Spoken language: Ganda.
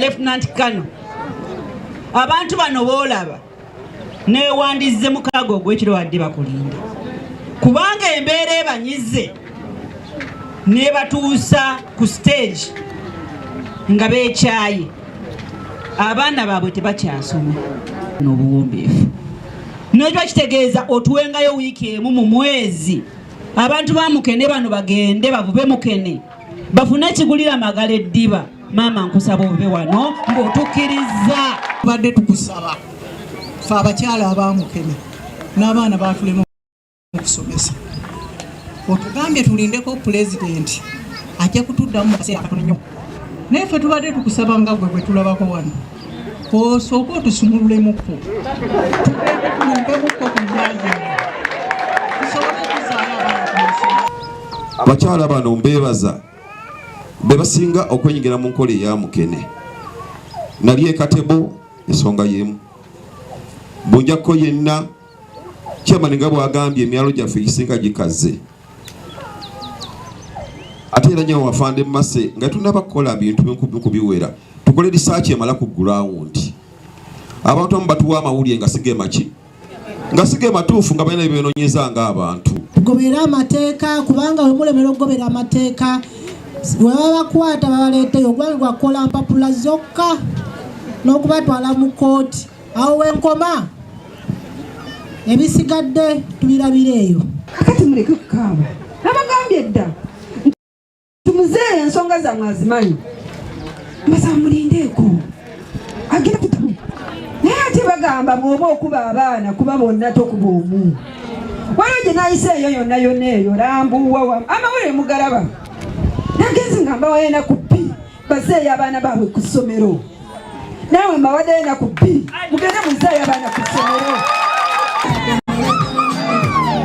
Lieutenant Colonel, abantu bano boolaba newandize mukaaga ogw'ekiro wadde bakulinda, kubanga embeera ebanyize nebatuusa ku stage nga beekyaye, abaana baabwe tebakyasoma n'obuwombeefu. Nekyo kitegeeza otuwengayo wiiki emu mu mwezi, abantu ba mukene bano bagende bavube mukene bafune ekigulira magala eddiba. Maama, nkusaba ove wano ng'otukkiriza. Tubadde tukusaba fe abakyala abamukene n'abaana batulema okusomesa, otugambye tulindeko pulezidenti ajja kutuddamu mu kaseera katono nnyo, naye ffe tubadde tukusaba nga gwe bwe tulabako wano osooke otusumululemukko, tugende tulumbemuko ku nnyanja tusobole okuzaayo abaana ku masomero. Abakyala bano mbeebaza, be basinga okwenyigira mu nkola eya mukene. Nali ekatebo ensonga y'emu bunjakko yenna chairman nga bwagambye, emyalo gyaffe egisinga gikaze. Ate era nyawo wafande mase nga tunaba kukola bintu binkubiku biwera, tukole research emala ku ground. Abantu abamu batuwa amawulire nga sigemaki, nga sige matuufu, nga balina byenonyeza ng'abantu. Tugobere amateeka, kubanga we mulemera okugobera amateeka, we babakwata babaleeteyo, ogwange gwakukola mpapula zokka n'okubatwala mu kooti. Awo wenkoma, ebisigadde tubirabira eyo. Kakati muleke kukaaba. Nabagambye dda nti muzeeyo ensonga zammwe azimanyi. Mbasaba mulindeeko, agenda kutamu. Naye ate bagamba bw'oba okuba abaana kuba bonna, tokuba omu. Waliwo gye nayise eyo yonna yonna eyo lambuwa wamu amawulire mugalaba, nagenzi nga mbawayo enaku 2 bazeeyo abaana baabwe ku ssomero. Naawe mbawaddeyo enaku 2, mugende muzeeyo abaana.